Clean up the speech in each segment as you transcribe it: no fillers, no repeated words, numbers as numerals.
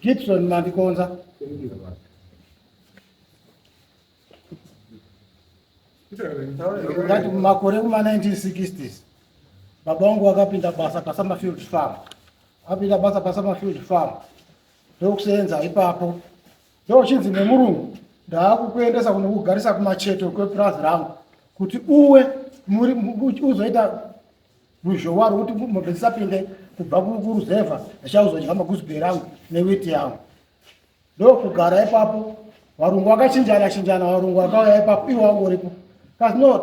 Gibson Mandikonza. Ndati makore kuma 1960s baba vangu vakapinda basa paSummerfield Farm. Apinda basa paSummerfield Farm ndokusenza ipapo ndochinzi nemurungu ndaakukuendesa kunokugarisa kumacheto kwepurazi rangu kuti uwe muri uzoita ruzhowa rwekuti mombe dzisapinde kubva kuruzevha dzichauzodya maguzibheri angu newiti yangu ndokugara ipapo varungu vakachinjana chinjana varungu vakauya ipapo iwo wangoripo kasi no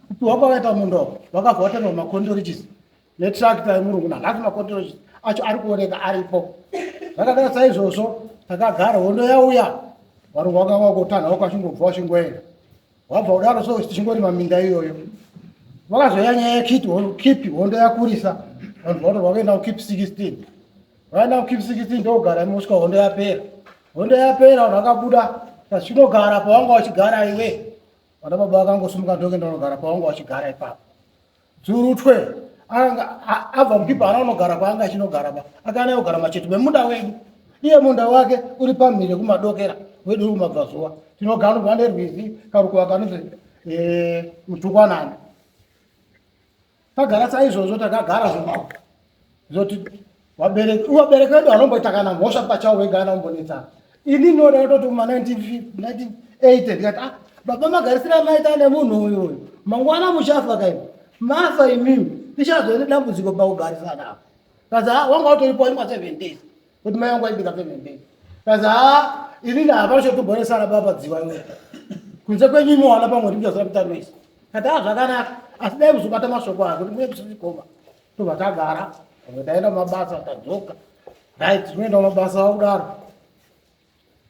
kupiwa kwakaita munda vakabva vatenwa makondorichis netrakta yemurungu nanhasi makondorichis acho ari kuoneka aripo zvakadaro saizvozvo takagara hondo yauya varungu vakanga vakutanha vakachingobva vachingoenda wabva kudaro so tichingorima minda iyoyo vakazoya nyaya yekipi hondo yakurisa vanhu vatorwa kuenda kukip 16 vaenda kukip 16 ndokugara imo kusvika hondo yapera hondo yapera vanhu vakabuda tachinogara pawanga wachigara iwe vana baba vakangosimuka ndokuenda unogara pawanga wachigara ipapo Dzurutwe abva mukipa haana unogara kwaanga achinogara pa akaana kugara macheto memunda wedu iye munda wake uri pamhiri kumadokera wedu uri kumabvazuva tinoganurwa nerwizi karukuva kanonzi eh, mutukwanani tagara saizvozvo takagara zvomao zoti vabereki vabereki vedu vanomboita kana mhosva pachawo vega anombonetsana ini ndinoda kutoti kuma 1980 ndikati ah baba magarisira maita nemunhu uyu uyu mangwana muchafa kaimi mafa imimi tichazoene dambudziko pakugarisana apa kazi ah wanga utoripo waimwa 7 days kuti mai wangu aibika 7 days kazi ah inini hapana chotogonesana baba dziwa iwe kunze kwenyu imi wana pamwe ndimuchazora kuita noise kati ah zvakanaka asi dai kuzobata mashoko aya kuti muye kusizigoma tobva tagara pamwe taenda mumabasa tadzoka right tinoenda mumabasa wakudaro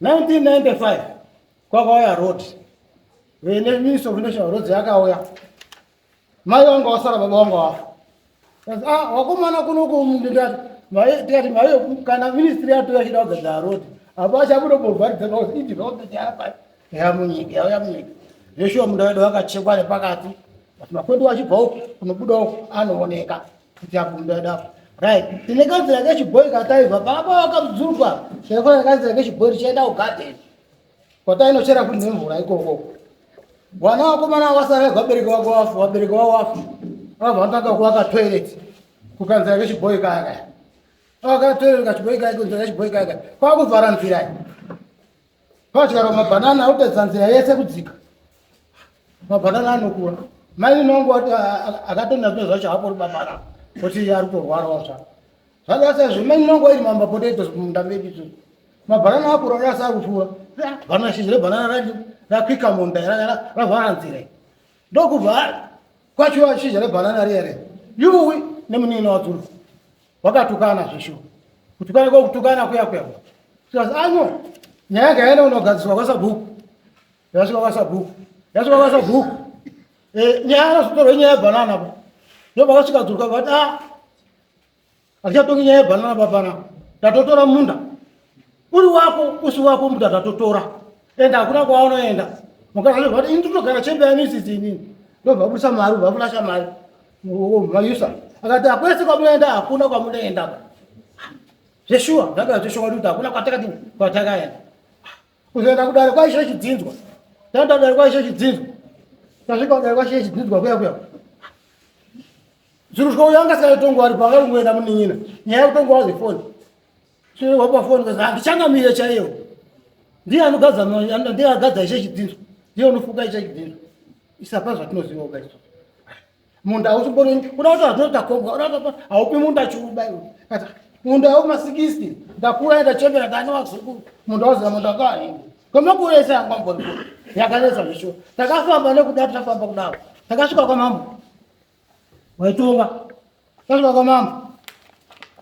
1995 kwakauya road vene ministry of national roads yakauya mai vangu vasara baba vangu vafa ah wakomana kunoku ndikati mai kana ministry yatouya chida kugadzira road apo achabuda bovharidza because idevelopment yapa yamunyika yauya munyika zveshuwa munda wedu wakachekwa nepakati but makwedu achibva uku kunobuda uku anooneka kuti apo munda wedu apo right tine kanzira kechibhoi kataibva baba wakadzurwa taikona kanzira kechibhoi tichienda kugadheni kwatainochera kuri nemvura ikoko vana vakomana vasara vabereki vako vafu vabereki vavo vafu vabva vanotanga kuvaka toilet kukanzira kechibhoi kaya kaya vaka toilet kachibhoi kaya kunzira kechibhoi kaya kaya kwakuvhara nzira iyi Kwatyara mabhanana akutadza nzira yese kudzika. Mabhanana anokura. Mai inongo akatonda zvino zvacho hapo uri baba kuti ari kutorwara wazva. Zvadasa zvo mai inongo iri mamba potatoes munda medu izvo. Mabhanana akura rasa akupfuura. Bhanana shizha rebhanana radi rakwika munda ravhara nzira. Ndokubva kwachiwa shizha rebhanana riya riya. Yuwi nemunini wadzuru. Wakatukana zveshuwa. Kutukana kwa kutukana kuya kuya. Sasa anyo nyaya yake yaenda kunogadziswa kwasabhuku. Yasvika kwasabhuku. Yasvika kwasabhuku. Eh nyaya yanozotorwa nyaya yebanana pa. Ndo pakasvika dzuka vati ah atichatongi nyaya yebanana pa pana. Tatotora munda. Uri wako usi wako munda tatotora. Enda hakuna kwaunoenda. Mukazwa vati ini ndinogara chembe yamisisi inini. Ndobva budisa mari, vafulasha mari. Mayusa akati akwese kwamunoenda hakuna kwamunoenda zveshuwa zvakava zveshuwa kuti hakuna kwatakati kwatakaenda kuzoenda kudare kwaishe chidzinzwa taenda kudare kwaishe chidzinzwa tasvika kudare kwaishe chidzinzwa kuya kuya zviruswa uyo anga asikaitongwa ari paakarungoenda munin'ina nyaya yekutongwa wazefoni wapa foni kazi handichangamire chaiyo ndiye anogadza ndiye agadza ishe chidzinzwa ndiye unofuka ishe chidzinzwa isapa zvatinoziva ukaiso munda hausimbori kuda kuti hazvinoita kombwa kuda kuti haupi munda chiuba iwe kati munda wema 60 ndakura ndachembera ndane wazukuru munda wazira munda kahingi kwemakore ese anga mbori yakanetsa zvishuwa takafamba nekuda tafamba kudaro takasvika kwamambo waitonga tasvika kwamambo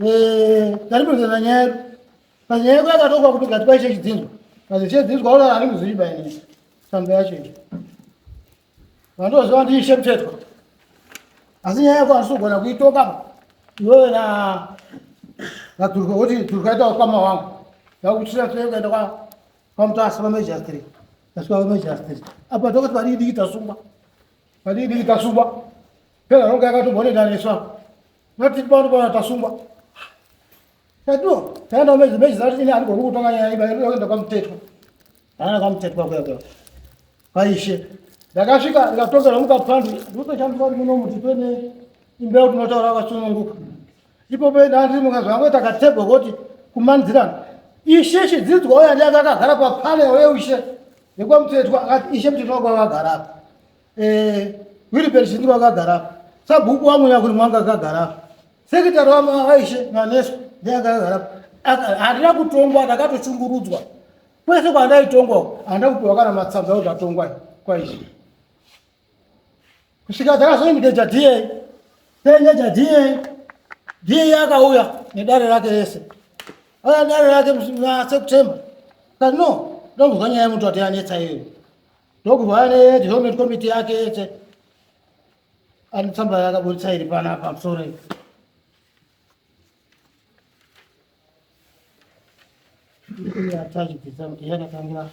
eh, taripedzana nyaya yedu panyaya yedu yakatongwa kuti gati kwaishe chidzinzwa kazi chedzinzwa uda handimuzivi bainini tsamba yacho iyo Vandoziva ndiishe Mtetwa. Asi nyaya yako handisi kugona kuitonga iwewe na naTurka kuti Turka ita ukama wangu. Ndakuchira tiri kuenda kwa kwaMutasa kwaMajastri. Tasvika kwaMajastri. Apa tokati padiki diki tasungwa. Padiki diki tasungwa. Pera ronga yakatomboneta nesu apa. Noti pano pano tasungwa. Tati no, taenda kumedzi medzi zati ini handigoni kutonga nyaya iba inoenda kwaMutetwa. Haana kwaMutetwa kuya kuya. Kwaishe. Ndakasvika ndikatongera mukapandu ndikutoshandiswa kuti muno muti pene imba yekuti unotaura wakasununguka. Ipopo ndandiri mukazvangoita katebho koti kumanidzirana. Ishe chidzidzwa uya ndiye akagara papanel yeushe yekwaMutetwa akati ishe Mutetwa wangu akagara apa. Eh, Wilibert Chindiro akagara apa. Sabhuku wangu nyakuti mwanga akagara apa. Sekretari waishe Maneso ndiye akagara apa. Handina kutongwa ndakatoshungurudzwa. Kwese kwandaitongwa handina kupiwa kana matsamba ekuti ndatongwa kwaishe. Kusvika takazoengeja DA. Taengeja DA. DA akauya nedare rake rese. Auya nedare rake muna September. Kati no, ndokuzwa nyaya yemuti wati yanetsa iyoyo. Ndokubva ane development committee yake yese. Ane tsamba yakaburitsa iri panapa pamusoro iyi. Iyi attach yakatangira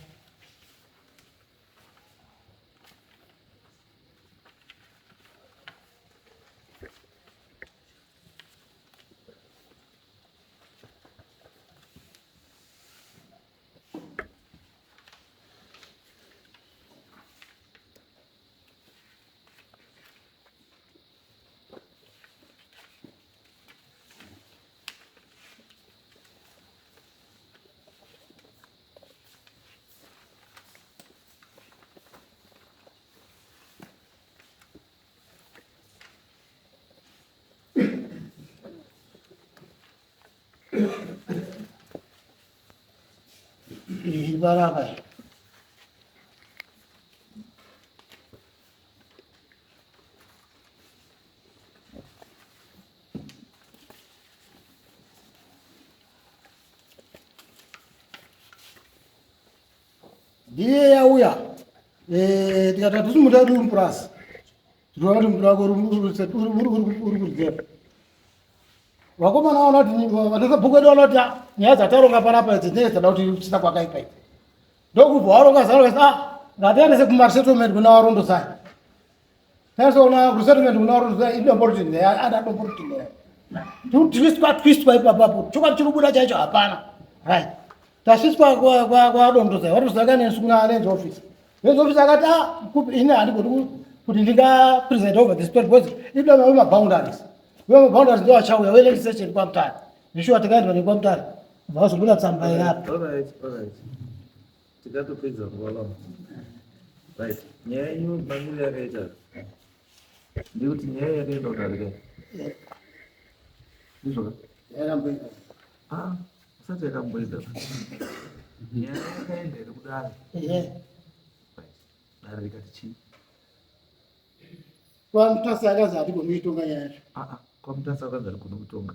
Iri panapa iyi. Ndiye yauya eh, tikati hatisi muda uri mupurasi tinoona kuti muda wako uri kurizevha Vakomana vanoti vanesabhuku edu vanoti ah, nyaya dzataronga panapa idzi dzinenge dzada kuti tisina kwakaipa idzi. Ndokubva waronga zano vati ah ngatiendese kumaresettlement kuna varondosai. Tazoona kuresettlement kuna varondosai idombo riti nheya ada dombo riti nheya. Twistwa twistwa ipapapo chokwadi chiri kubuda chaicho hapana. Right. Tasvitswa kwadondosai varondosai kanesu kuna lands office. Lands office akati ah ini handigoni kuti ndinga present over this story because idombo maboundaries. Wewe maboundaries ndio achauya wewe land section kwa Mutare. Zvishuwa tikaendwa nekwa Mutare. Vazobuda tsamba yapo. All right, all right. Tikatopedza nguva baba. Right. Nyaya yenyu mamiriro yakaita. Ndikuti nyaya yakaenda kudare kai. Ndizvo ka? Yakamboenda. Ah, usati yakamboenda. Nyaya yakaenda here kudare? Ehe. Right. Dare rikati chii? KwaMutasa akazi hatigoni kuitonga nyaya yacho. Ah, ah, kwaMutasa akanzi hatigoni kutonga.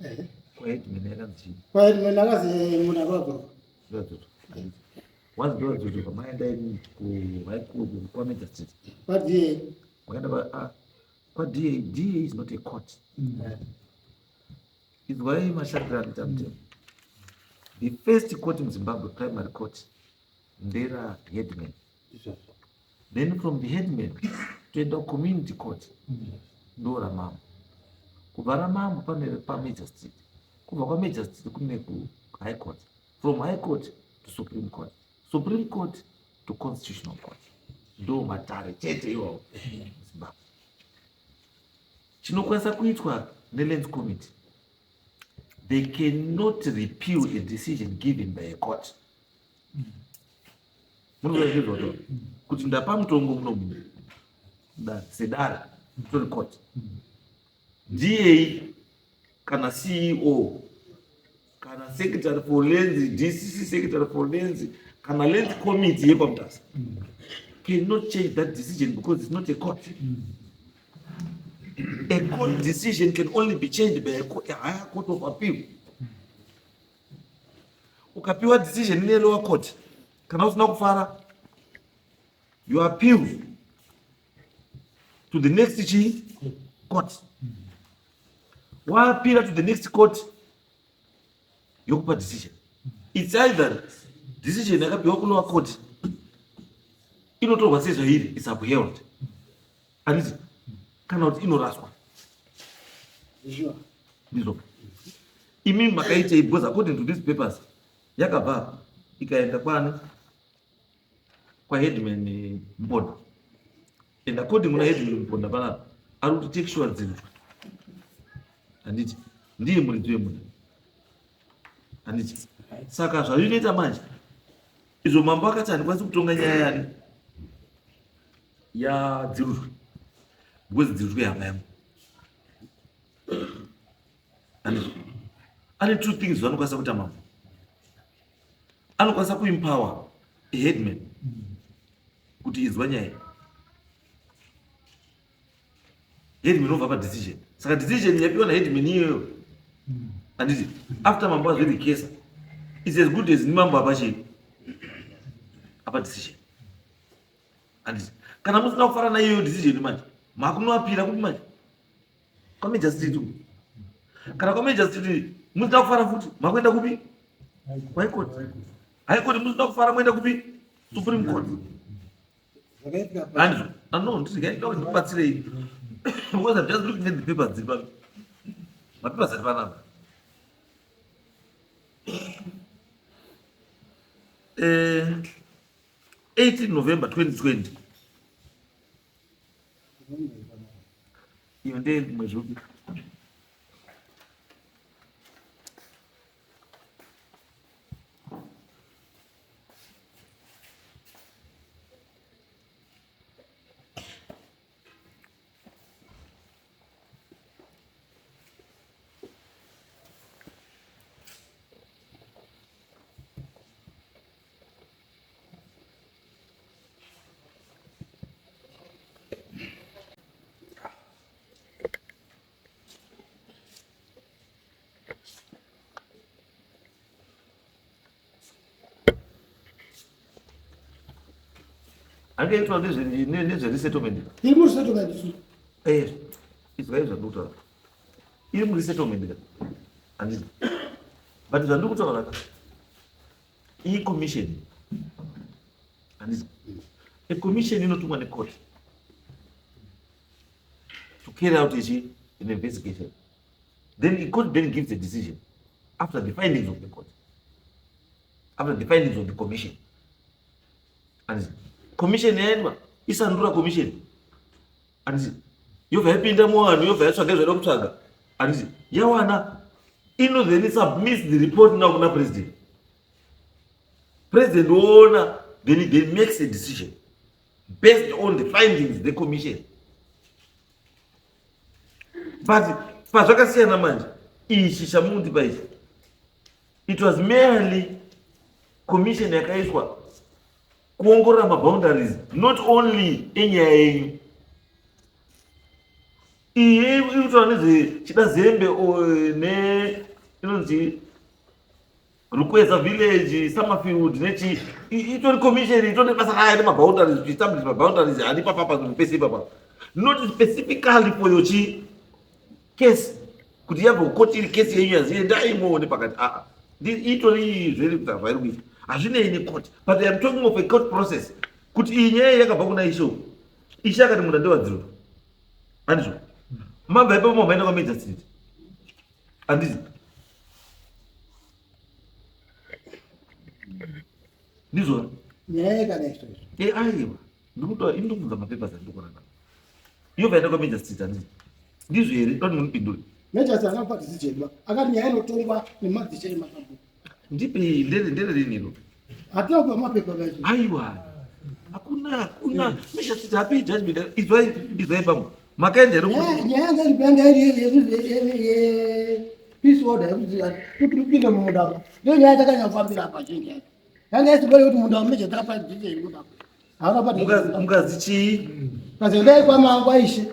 Ehe. KwaHeadman yakanzi chii? KwaHeadman akazi munhu akavadzorwa. Ndovadzorwa. Wanzi ndovadzorwa maenda kuHigh Court kwaMagistrate. KwaDA. Wakaenda kwa ah, kwaDA. DA is not a court. Izwai mashandiro anoita mutemo. The first court in Zimbabwe, primary court, ndera headman. Then from the headman toenda kucommunity court ndo ramambo. Kubva ramambo pane pamajor street. Kubva kwamajor street kune kuhigh court. From high court to supreme court. Supreme court to constitutional court. Ndo matare chete iwawo muZimbabwe. Chinokwanisa kuitwa nelands committee. They cannot repeal a decision given by a court. Munozvizwa kuti ndapa mutongo muno mudare sedare tori court. DA kana CEO kana secretary for lands, DCC secretary for lands, kana lands committee yekwaMutasa cannot change that decision because it's not a court. A court decision can only be changed by a, court, a higher court of appeal. Ukapiwa decision ne lower court, kana usina kufara, you appeal to the next chi court. Waappeala to the next court, yokupa decision. It's either decision yakapiwa kulower court inotorwa sezvairi, it's upheld. Handiti? Kana kuti inoraswa. Sure. Ndizvo. Imi makaitei because according to these papers yakabva apa ikaenda kwani kwaheadman eh, Mponda. And according kuna headman Mponda panapa ari kuti take sure dzinzwa. Handiti ndiye muridzi wemunda. Handiti saka zvazvinoita manje izvo mambo akati handikwanisi kutonga nyaya yani yadzirutwe because dzirutwe hama yangu ane two things zvaanokwanisa kuita mambo anokwanisa kuempower aheadman kuti inzwa nyaya headman obva padecision saka decision yapiwa naheadman iyoyo handiti after mambo azvirikesa is as good as ni mambo apa chii apa decision handiti kana musina kufara naiyoyo decision manje makunoapira kupi manje kwamajor street uku kana kwamajor street musina kufara futi makuenda kupi high court high court musina kufara moenda kupi supreme court handizvo ano ndizvikaenda kuti ndibatsirei because I'm just looking at the papers dziri pano mapapers ari panapa eh 18 November 2020 iyo ndeye mwedzi upi Angaitwa nezveresettlement. Iri muresettlement isu. Eh, izwai zvandikutaura. Iri muresettlement ka. Handiti. But zvandikutaura ka. Iyi commission. Handiti. A commission inotumwa necourt to carry out ichi an investigation. Then the court then gives a decision after the findings of the court. After the findings of the commission. Handiti. Commission yaendwa isandura commission. Handiti. Yobva yapinda muvanhu yobva yatsvaga zvaida kutsvaga. Handiti. Yawana ino then submits the report now kuna president. President woona then he then makes a decision based on the findings the commission. But pazvakasiyana manje ichi chamundipa ichi it was merely commission yakaiswa kuongorora maboundaries not only enyaya yenyu iyi iri kutaura nezvechidazembe ne inonzi Rukweza village, Summerfield nechi itori commission itori basa rayo nemaboundaries to establish maboundaries ari papa pese ipapa not specifically for your chi case kuti yabva kukoti iri case yenyu yazi endai muone pakati aa itori zviri kuita zvairi kuita hazvinei necourt but iam talking of a court process kuti iyi nyaya yakabva kuna ishe ishe akati munda ndewadziro handizvo mabva ipapo mamaenda kwamagistrate handiti ndizvona nyaya yekadai so eh aiwa ndikutoa ini ndikubvunza mapapers andikuona nawo iyo vaenda kwamajor street handiti ndizvo here toti munipindure major street akapa decision ba akati nyaya inotongwa nemadzishe emasambo ndipi ndere ndere rini iro hatina kupa mapepa kacho aiwa hakuna hakuna major street hapi judgment izwai izwai pamwe makaenda here nyaya yanga iri yanga iri ye peace order yekuti tipinde mumunda apa ndiyo nyaya takanyafambira apa zhinji yacho yanga isingori kuti munda wameja takapa dzidze munda mukazi chii kazi endai kwaishe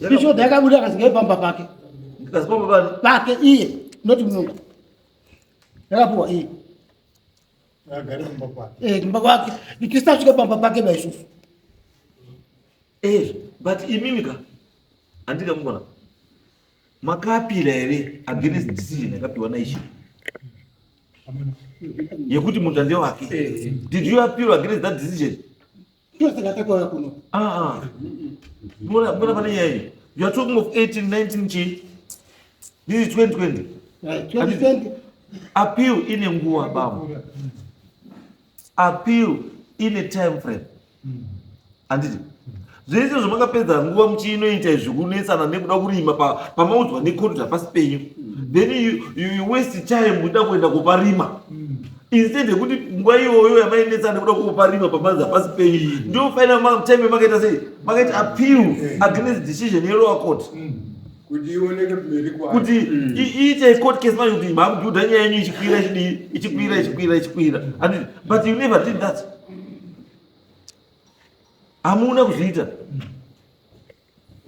peace order yakabuda kazi ngaipamba pake kazi pamba pake iye not munda yakapuwa iye agare kumba kwake eh kumba kwake tisasvike pamba pake baisusu eh but imimi ka andika mukona makapira here against decision yakapiwa naishe yekuti munda ndewake eh. did you appeal against that decision ndosaka takauya kuno ah, ah. Mona pane nyaya iyi you are talking of 18 19 chii This is 2020. Right, 2020. Appeal ine nguva bambo. Appeal ine time frame. Handiti? Zvese zvamakapedza nguva muchiinoita izvi kunetsana nekuda kurima pamaudzwa nekoti kuti hapasi penyu. Then you waste time muchida kuenda koparima. Instead yekuti nguva iyoyo yamainetsana nekuda koparima pamanzi hapasi penyu. Ndiyo final time yamakaita sei? Makaita appeal against decision yelower court. Kuti ioneke mberi kwayo. Kuti iite court case manje kuti makubuilda nyaya yenyu ichikwira ichidii, ichikwira, ichikwira, ichikwira. And but you never did that. Hamuna kuzviita.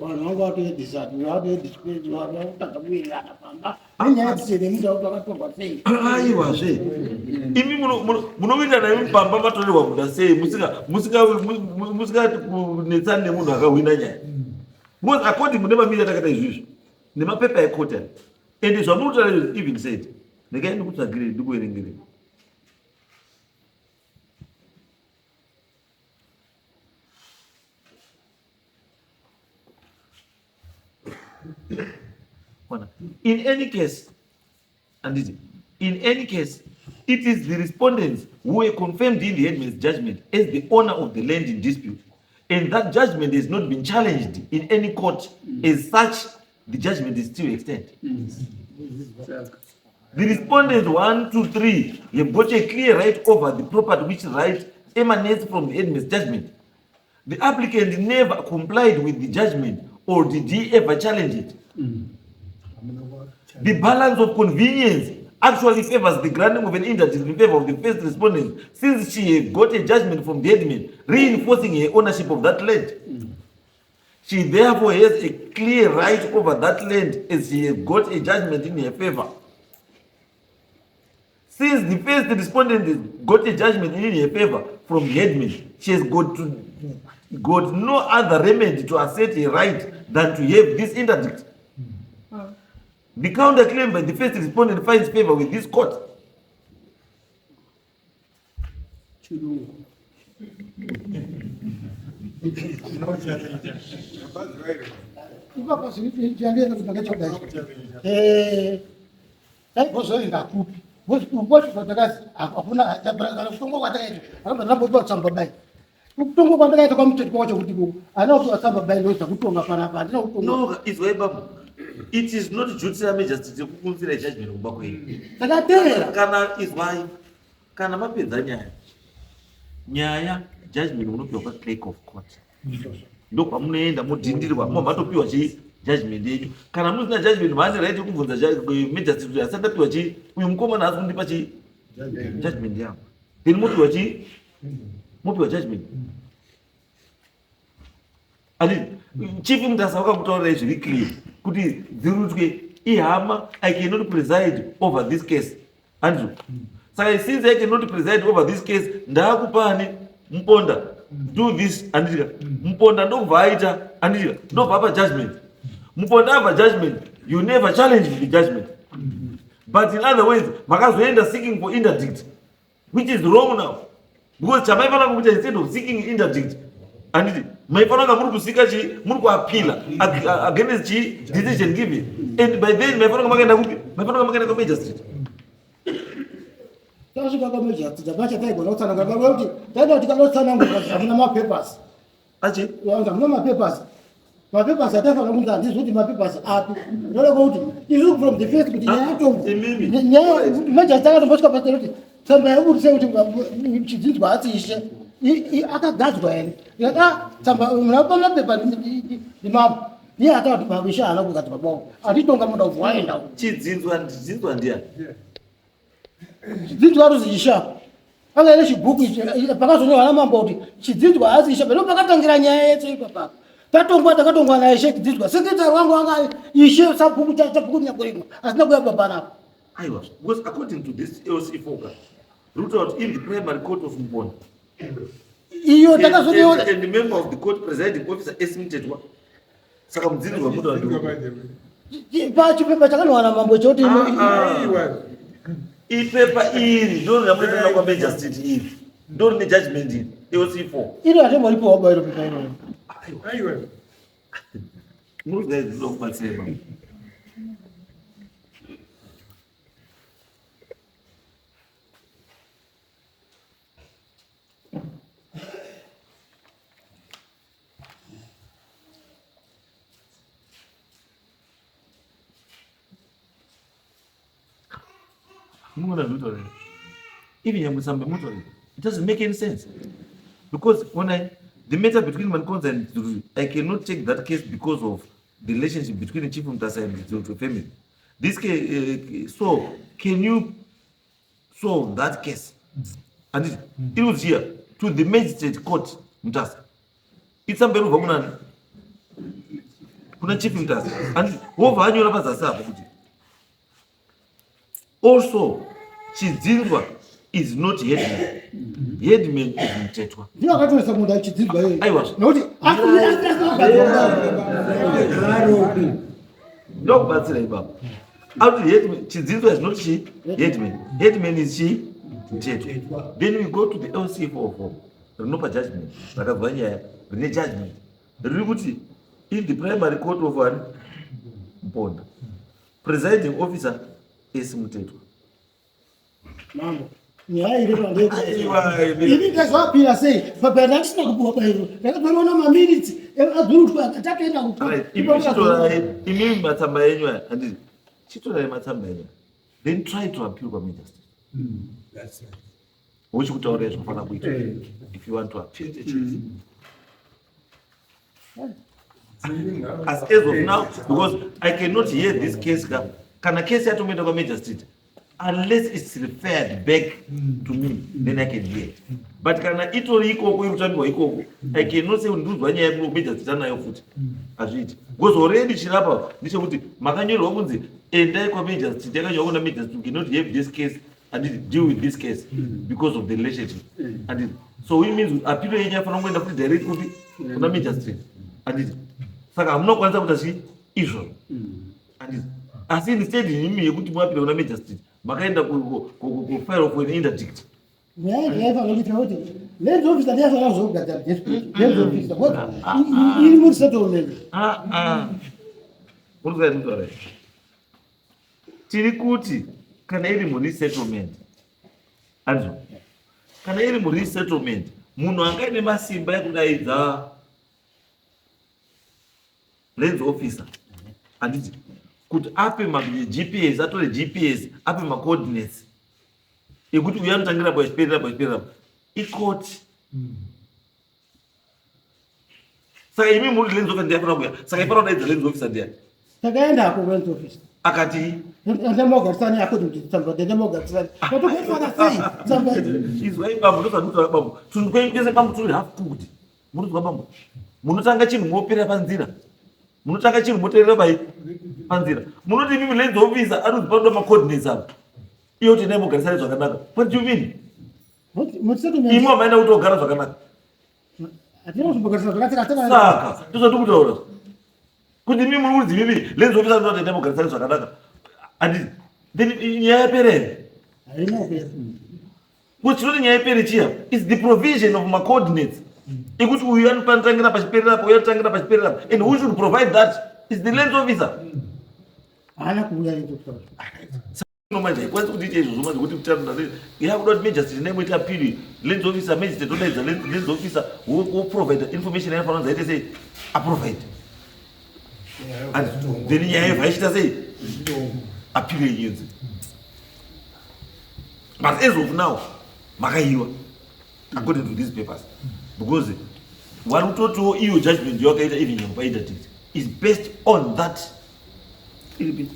Vanhu vanga vatoedisati, vatoedisipeti, vakutadza kuwirirana pamba. Nenyaya dzine munda kuti vakatorwa sei. Aiwazve. Imi munowirirana imi pamba matorerwa munda sei musingati kunetsani nemunhu akahwina nyaya. Because according kune mamiriro atakaita izvizvi nemapepa ekoti aya, and zvamunotaura izvi even said, regai ndikutsvagire ndikuverengere. In any case, anditi, in any case, it is the respondents who were confirmed in the headman's judgment as the owner of the land in dispute, and that judgment has not been challenged in any court. As such, the judgment is still extant. The respondents 1, 2, 3 have got a clear right over the property, which right emanates from the headman's judgment. The applicant never complied with the judgment, or did he ever challenge it? The balance of convenience actually favors the granting of an interdict in favor of the first respondent, since she had got a judgment from the headman reinforcing her ownership of that land. She therefore has a clear right over that land, as she has got a judgment in her favor. Since the first respondent has got a judgment in her favor from the headman, she has got no other remedy to assert her right than to have this interdict. The counterclaim by the first respondent finds favor with this court. Ipapo zviri kuti ndakachodai. Taigozoenda kupi? Hakuna kutonga kwatakaita. Akabva ndambopiwa tsamba bai. Kutonga kwandakaita kwaMuteti kwacho kuti handina kupiwa tsamba bai ndoza kutonga panapa. Handina kutonga. No, izwai baba. It is not duty yaMajesty yekukunzira judgment kumba kwenyu. Takateerera. Kana izwai, kana mapedza nyaya, nyaya judgment munopiwa kwa clerk of court. Ndokwamunoenda modhindirwa, mobva matopiwa chii judgment yenyu. Kana musina judgment, maane right yekubvunza Majesty kuti asati ndapiwa chii, uyu mukomana haasi kundipa chii judgment yangu. Then mopiwa chii, mopiwa judgment. Ani Chief Mutasa vakakutaurirai zviri clear kuti dzirutwe ihama, I cannot preside over this case. Andrew. Saka since I cannot preside over this case, ndakupani Muponda, do this, anditika. Muponda ndokubva aita, anditika, ndobva apa judgment. Muponda apa judgment, you never challenge the judgment. But in other words, makazoenda seeking for interdict, which is wrong now. Because chamaifanira kuita instead of seeking interdict, anditi, maifanira kunga muri kusika chi, muri kuappeala against chi decision given. And by then maifanira kunga makaenda kupi? Maifanira kunga makaenda kwa Magistrate. Tasvika kwaMajesty, tapacha taigona kutsanangura kuti taida kuti tikada hamuna mapapers. Achi? Hamuna mapapers. Mapapers ataifanira kunzi handizi kuti mapapers api. Ndoda kuti isu from the first kuti nyaya yatongo. Imimi. Nyaya Majesty akatombosvika pasi kuti tsamba yaburitse kuti chidzinzwa hasi ishe. Akagadzwa here? Ndikati, ah, tsamba munapa mapepa ndimambo. Iye akati baba ishe haana kugadzwa bongo. Atitonga muda kubva waenda. Chidzinzwa ndidzinzwa ndiani? Chidzinzwa ruzi isha. Anga ine chibhuku ichi, pakazonyorwa namambo kuti chidzinzwa haasi ishe. Ndipo pakatangira nyaya yese ipapa. Tatongwa, takatongwa naye ishe chidzinzwa. Secretary wangu anga ishe sabhuku chabhuku Nyakurima. Asina kuya baba napo. Aiwa, because according to this LC Foka, wrote out in the primary court of Muponda. Iyo takazoniona. And the member of the court presiding officer S. Mtetwa. Saka mudzinzwa muda wa pachipepa chakanyorwa mambo choti Ipepa iri ndo ramunoenda kwa Magistrate iri. Ndo rine judgment iri. LC4. Iri hatimoripiwa baba iro pepa iroro. Aiwa. Muruza izvi zvinokubatsira baba. Munoona zvinotaura here? Even nyangwe tsamba yemotaura it doesn't make any sense because when I the matter between Mankonza and Dzurui, I cannot take that case because of the relationship between the Chief Mutasa and the Dzurui family. This case, so can you solve that case? And it, it was here to the magistrate court Mutasa. Itsamba inobva kunani? Kuna Chief Mutasa. And wobva anyora pazasi apo kuti Also, Chidzinzwa is not headman. Headman is Mutetwa. Ndiyo akatoresa munda Chidzinzwa iye. Aiwa. Nokuti ndokubatsira ipapo. Akuti headman Chidzinzwa is not chi headman. Headman is chi Mutetwa. Then we go to the LC44 rinopa judgment. Rakabva nyaya rine judgment. Riri kuti in the primary court of ani Mponda. Presiding officer is Mutetwa. Mambo, nyaya iri pandeyekuti ini ndazvapira sei papa ndandisina kupiwa bairo ndakatorona maminitsi adzurutwa tatoenda kuitorai imimi matsamba enyu aya handiti chitorai matsamba enyu then try to appeal kwamagistrate wochikutaurira zvinofanira kuitwa if you want to appeal the case. As of now, because I cannot hear this case ka, kana case yatomboenda kwamagistrate unless it's referred back to me, then I can hear it. But kana itori ikoko iri kutambirwa ikoko, I cannot say ndiudzwa nyaya yekuno magistrate anayo futi. Hazviiti because already chirapa ndechekuti makanyorerwa kunzi endai kwamagistrate, yakanyorwa kuna magistrate, you cannot have this case and deal with this case because of the relationship. And so which means appeal yenyu yafanira kungoenda futi direct kupi? Kuna magistrate. And saka hamuna kukwanisa kuita chii izvozvo. And asi instead imi yekuti muapile kuna magistrate, makaenda kufile for an interdict. Nyaya yaifanira kuita kuti lands officer ndiye aifanira kuzogadzira dispute. Lands officer because iri muri settlement. Ah, ah. Muri kuita tiri kuti kana iri muresettlement, anzwa, kana iri muresettlement, munhu anga aine masimba ekudaidza lands officer, handiti, kuti ape maGPS, atore GPS, ape macoordinates ekuti uyu anotangira po achiperera po achiperera po, ikoti. Saka imi muri lands officer ndiye afanira kuuya, saka ifanira kudaidza lands officer ndiyani? Takaendako lands officer. Akati ndemogarisani according to tsamba, ndemogarisani watokuitwana sei tsamba idzi? Izwai bambo, ndozvandikutaura bambo, tunhu kwenyu kwese bambo turi half cooked. Munozwa bambo, munotanga chinhu mopera panzira, munotanga chinhu moterera pai panzira. Munoti imimi lands officer anonzi panoda macoordinates apa, iye kuti endai mogarisani zvakanaka. What do you mean? Musettlement. Imi wamaenda kuti ogara zvakanaka? Hatina kuzombogarisana zvakanaka. Saka ndozvandikutaura kuti imi muri kunzi mimi lands officer anoti endai mogarisani zvakanaka, handiti? Then nyaya yapera here? Haina kupera. Kuti chinoti nyaya ipere chiya is the provision of macoordinates ekuti uyu anopantangira pachiperera apa, uyu anotangira pachiperera apa, and who should provide that is the lands officer. Haana kuuya lands officer. No, manje haikwanisi kuti ite izvozvo manje, kuti kutandare yakuda kuti magistrate naimoita appeal lands officer, magistrate odaidza lands officer, woprovide information yanofanira kunzi aite sei, aprovide, and then nyaya yobva ichiita sei, appeal yenyedzi. But as of now makaiwa according to these papers, because vari kutotiwo iyo judgment yawakaita even nyangwe painterdict is based on that. Iripi?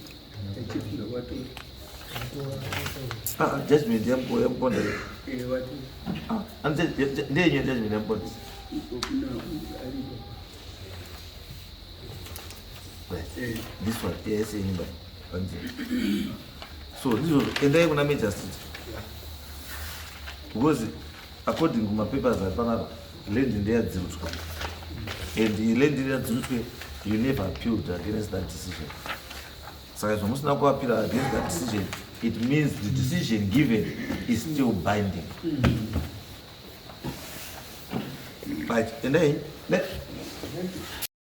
Ah, judgment yamuponda. Ah, ndeyenyu judgment yamuponda. Right. This one, yes, yenyumba. So ndizvo, endai kuna magistrate because according kumapapers ari panapa, land ndeyadzirutswa, and land ndeyadzirutswe, you never appealed against that decision. Saka izvo musina kuappeal against that decision, it means the decision given is still binding. Right, endai.